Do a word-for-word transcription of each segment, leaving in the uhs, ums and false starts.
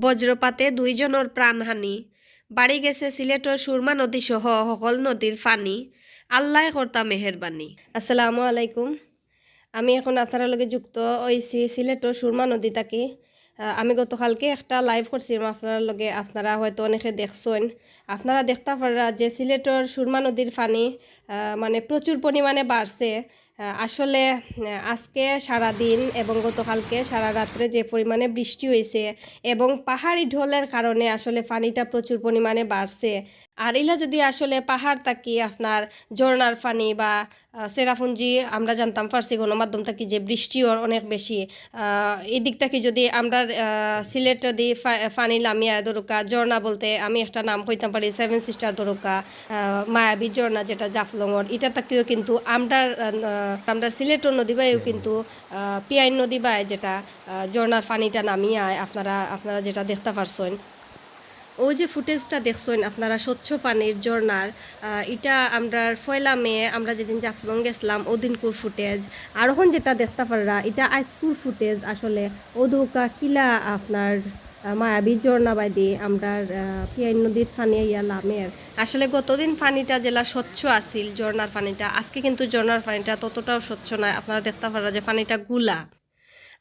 বজ্রপাতে দুইজনর প্রাণহানি। বাড়ি গেছে সিলেটর সুরমা নদী সহ হকল নদীর পানি। আল্লায় করতা মেহেরবানি। আসসালামু আলাইকুম। আমি এখন আপনারার লগে যুক্ত অইছি সিলেটর সুরমা নদী থাকি। আহ, আমি গতকালকে একটা live করছিলাম আপনারার লগে, আপনারা হয়তো অনেকে দেখছইন। আপনারা দেখতা পাররা যে সিলেটর সুরমা নদীর পানি, আহ, মানে প্রচুর পরিমাণে বাড়ছে। আহ, আসলে, আহ, আজকে সারা দিন এবং গতকালকে সারা রাত্রে যে পরিমাণে বৃষ্টি হইছে এবং পাহাড়ি ঢলের কারণে আসলে পানিটা প্রচুর পরিমাণে বাড়ছে। আর ইলা যদি আসলে পাহাড় থাকি আপনার ঝর্ণার পানি বা, আহ, চেরাপুঞ্জি, আমরা জানতাম পারছি গণমাধ্যম থাকি যে বৃষ্টি অর অনেক বেশি। আহ, এই দিক থাকি যদি আমরা, আহ, সিলেট যদি ফা-, পানি লামিয়া ধরুকা, ঝর্ণা বলতে আমি একটা নাম কইতাম পারি, সেভেন সিস্টার ধরুকা, আহ, মায়াবী ঝর্ণা যেটা জাফলংর, ইটা থাকিও কিন্তু আমরার, আহ, আমরার সিলেটর নদী বায়ও কিন্তু, আহ, পিয়াইন নদী বায় যেটা, আহ, ঝর্ণার পানিটা নামিয়া আয়, আপনারা, আপনারা যেটা দেখতা পারছইন। ওই যে footageটা দেখছইন আপনারা স্বচ্ছ পানির ঝর্ণার, আহ, ইটা আমরার পয়লা মে আমরা যেদিন জাফলং গেছিলাম ওদিনকুর footage। আর এখন যেটা দেখতা পাররা ইটা আইজকুর footage। আসলে ও ধরুকা কিলা আপনার, আহ, মায়াবী ঝর্ণা বাইদি আমরার, আহ, পিয়াইন নদীর পানি আইয়া লামের। আসলে গতদিন পানিটা যেলা স্বচ্ছ আছিল ঝর্ণার পানিটা, আজকে কিন্তু ঝর্ণার পানিটা ততটাও স্বচ্ছ নায়। আপনারা দেখতা পাররা যে পানিটা গুলা।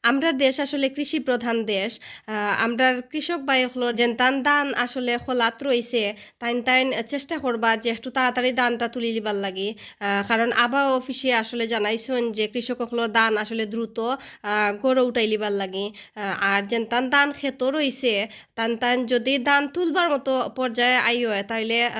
আমরার দেশ আসলে কৃষি প্রধান দেশ। আহ, আমরার কৃষক ভাই অকলর যেনতান ধান আসলে খলাত রইছে, তাইন তাইন চেষ্টা করবা যে একটু তাড়াতাড়ি ধানটা তুলি লিবার লাগি। আহ, কারণ আবহাওয়া অফিসে আসলে জানাইছইন যে কৃষক অকলর ধান আসলে দ্রুত, আহ, গড়ো উঠাই লিবার লাগি। আহ, আর যেনতান ধান খেতো রইছে, তান তান যদি ধান তুলবার মতো পর্যায়ে আইয়, তাইলে, আহ,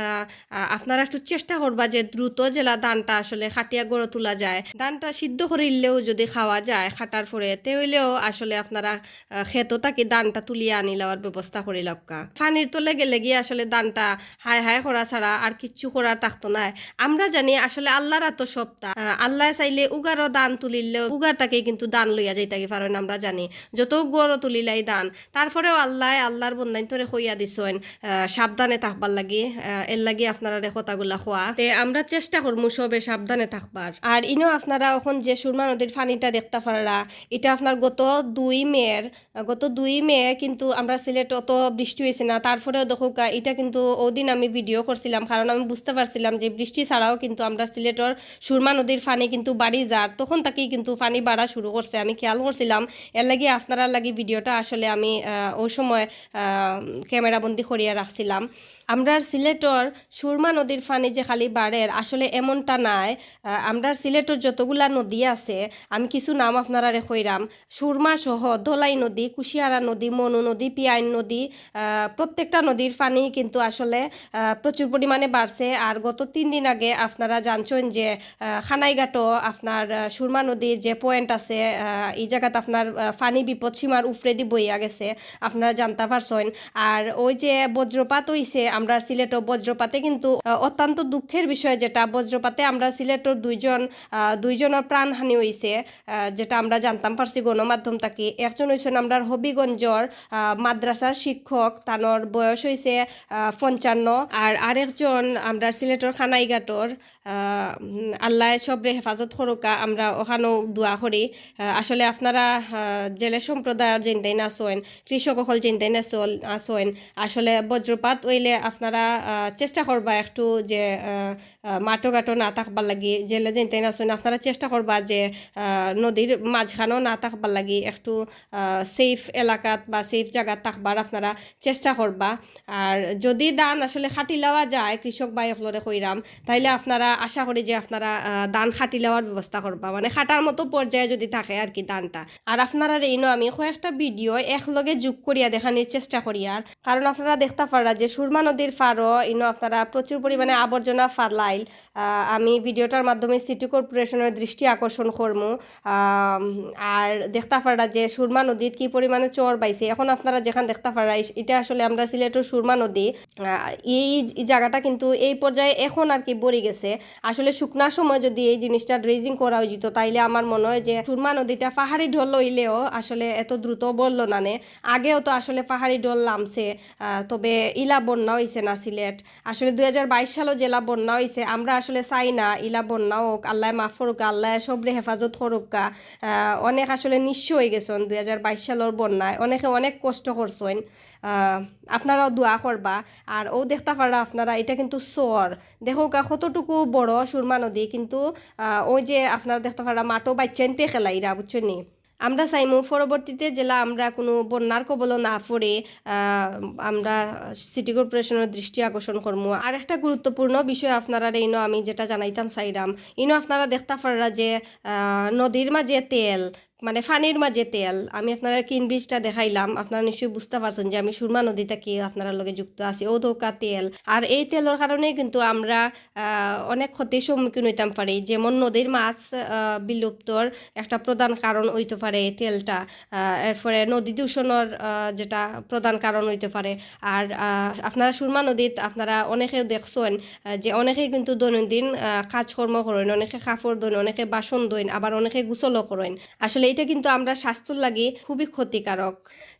আহ, আপনারা একটু চেষ্টা করবা যে দ্রুত যেলা ধানটা আসলে কাটিয়া গড়ো তুলা যায়। ধানটা সিদ্ধ করিলেও যদি খাওয়া যায় কাটার পরে, তে অইলেও আসলে আপনারা, আহ, খেতো থাকি ধানটা তুলিয়া আনি লওয়ার ব্যবস্থা করি লউক্কা। পানির তলে গেলে গিয়া আসলে ধানটা হায় হায় করা ছাড়া আর কিচ্ছু করার থাকতো নায়। আমরা জানি আসলে আল্লার আতো সবতা। আহ, আল্লায় চাইলে উগারও ধান তুলিলেও উগার থাকি কিন্তু ধান লইয়া যাইতাগি পারইন, আমরা জানি। যত গড়ো তুলিলাই ধান, তারপরেও আল্লায় আল্লার বন্দাইন্তরে কইয়া দিছইন, আহ, সাবধানে থাকবার লাগি। আহ, এর লাগি আপনারারে কথাগুলা কওয়া। তে আমরা চেষ্টা করমু সবে সাবধানে থাকবার। আর ইনো আপনারা অখন যে সুরমা নদীর পানিটা দেখতা পাররা, ইটা আপনার গত দুই মের, আহ, গত দুই মে কিন্তু আমরার সিলেট অত বৃষ্টি হইছে না। তারপরেও দেখউক্কা, ইটা কিন্তু ওদিন আমি video করছিলাম, কারণ আমি বুঝতে পারছিলাম যে বৃষ্টি ছাড়াও কিন্তু আমরার সিলেটর সুরমা নদীর পানি কিন্তু বাড়ি যার, তখন থাকি কিন্তু পানি বাড়া শুরু করছে, আমি খেয়াল করছিলাম। এর লাগি আপনারার লাগি videoটা আসলে আমি, আহ, ওই সময়, আহ, camera বন্দি করিয়া রাখছিলাম। আমরার সিলেটর সুরমা নদীর পানি যে খালি বাড়ের, আসলে এমনটা নায়। আহ, আমরার সিলেটর যতগুলা নদী আছে, আমি কিছু নাম আপনারারে কইরাম, সুরমা সহ ধলাই নদী, কুশিয়ারা নদী, মনু নদী, পিয়াইন নদী, আহ, প্রত্যেকটা নদীর পানি কিন্তু আসলে, আহ, প্রচুর পরিমাণে বাড়ছে। আর গত তিন দিন আগে আপনারা জানছইন যে, আহ, খানাইঘাটও আপনার, আহ, সুরমা নদীর যে point আছে, আহ, এই জাগাত আপনার, আহ, পানি বিপদ সীমার উপরেদি বইয়া গেছে, আপনারা জানতা পারছইন। আর ওই যে বজ্রপাত হইছে, আমরার সিলেটও বজ্রপাতে কিন্তু, আহ, অত্যন্ত দুঃখের বিষয় যেটা, বজ্রপাতে আমরার সিলেটর দুইজন, আহ, দুইজনর প্রাণহানি হইছে। আহ, যেটা আমরা জানতাম পারছি গণমাধ্যম থাকি। একজন হইছইন আমরার হবিগঞ্জর, আহ, মাদ্রাসার শিক্ষক, তানর বয়স হইছে, আহ, পঞ্চান্ন। আর আরেকজন আমরার সিলেটর খানাইঘাটর, আহ, উম, আল্লায় সবরে হেফাজত করুকা, আমরা ওখানেও দোয়া করি। আহ, আসলে আপনারা, আহ, জেলে সম্প্রদায়র যেনতেন আছইন, কৃষক অকল যেনতেন আছল-, আছইন, আসলে বজ্রপাত হইলে আপনারা, আহ, চেষ্টা করবা একটু যে, আহ, আহ, মাঠো ঘাটো না থাকবার লাগি, জেলে যেনতেন আছইন, আপনারা চেষ্টা করবা যে, আহ, নদীর মাঝখানো না থাকবার লাগি, একটু, আহ, safe এলাকাত বা safe জাগাত থাকবার আপনারা চেষ্টা করবা। আর যদি ধান আসলে কাটি লওয়া যায়, কৃষক ভাই অকলরে কইরাম, তাইলে আপনারা আশা করি যে আপনারা, আহ, ধান কাটি লওয়ার ব্যবস্থা করবা, মানে কাটার মতো পর্যায়ে যদি থাকে আর কি ধানটা। আর আপনারারে ইনো আমি কয়েকটা video একলগে যোগ করিয়া দেখানির চেষ্টা করিয়ার, কারণ আপনারা দেখতা পাররা যে সুরমা নদীর পাড়ো ইনো আপনারা প্রচুর পরিমাণে আবর্জনা ফালাইল। আহ, আমি videoটার মাধ্যমে সিটি কর্পোরেশনের দৃষ্টি আকর্ষণ করমু। আম, আর দেখতা পাররা যে সুরমা নদীত কি পরিমাণে চর বাইছে। এখন আপনারা যেখান দেখতা পাররা, ইস-, ইটা আসলে আমরার সিলেটর সুরমা নদী। আহ, এই, এই জাগাটা কিন্তু এই পর্যায়ে এখন আর কি ভরি গেছে। আসলে শুকনার সময় যদি এই জিনিসটা dredging করা হইতো, তাইলে আমার মনে হয় যে সুরমা নদীটা পাহাড়ি ঢল হইলেও আসলে এত দ্রুত ভরলো না নে। আগেও তো আসলে পাহাড়ি ঢল লামছে, আহ, তবে ইলা বন্যা হইছে অইছে না সিলেট। আসলে দুই হাজার বাইশ সালো যেলা বন্যা অইছে, আমরা আসলে চাই না ইলা বন্যা অউক, আল্লায় মাফ করউক্কা, আল্লায় সবরে হেফাজত করউক্কা। আহ, অনেক আসলে নিঃস্ব অইগেছইন দুই হাজার বাইশ সালর বন্যায়, অনেকে অনেক কষ্ট করছইন। আহ, আপনারাও দোয়া করবা। আর অউ দেখতা পাররা আপনারা, ইটা কিন্তু চর, দেখউক্কা কতটুকু বড় সুরমা নদী, কিন্তু আহ, অউ যে আপনারা দেখতা পাররা মাঠো বাইচ্চাইন্তে খেলাইরা, বুঝছইন নি? আমরা চাইমু পরবর্তীতে যেলা আমরা কুনু বন্যার কবলো না পড়ি, আহ, আমরা সিটি কর্পোরেশনর দৃষ্টি আকর্ষণ করমু। আর একটা গুরুত্বপূর্ণ বিষয় আপনারারে ইনো আমি যেটা জানাইতাম চাইরাম, ইনো আপনারা দেখতা পাররা যে, আহ, নদীর মাঝে তেল, মানে পানির মাঝে তেল, আমি আপনারারে কিনব্রিজটা দেখাইলাম, আপনারা নিশ্চয়ই বুঝতা পারছইন যে আমি সুরমা নদী থাকি আপনারার লগে যুক্ত আছি, অউ দেখউক্কা তেল। আর এই তেলর কারণেই কিন্তু আমরা আহ, অনেক ক্ষতির সম্মুখীন অইতাম পারি। যেমন নদীর মাছ, আহ, বিলুপ্তর একটা প্রধান কারণ অইতো পারে এই তেলটা। আহ, এরপরে নদী দূষণর, আহ, যেটা প্রধান কারণ অইতো পারে। আর, আহ, আপনারা সুরমা নদীত আপনারা অনেকেউ দেখছইন, আহ, যে অনেকেই কিন্তু দৈনন্দিন, আহ, কাজকর্ম করইন, অনেকে কাপড় ধইন, অনেকে বাসন ধইন, আবার অনেকে গোসলও করইন। আসলে ইটা কিন্তু আমরা স্বাস্থ্যর লাগি খুবই ক্ষতিকারক।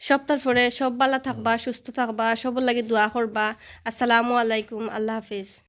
সবতার পরে সব ভালা থাকবা, সুস্থ থাকবা, সবর লাগি দোয়া করবা। আসসালামু আলাইকুম, আল্লাহ হাফিজ।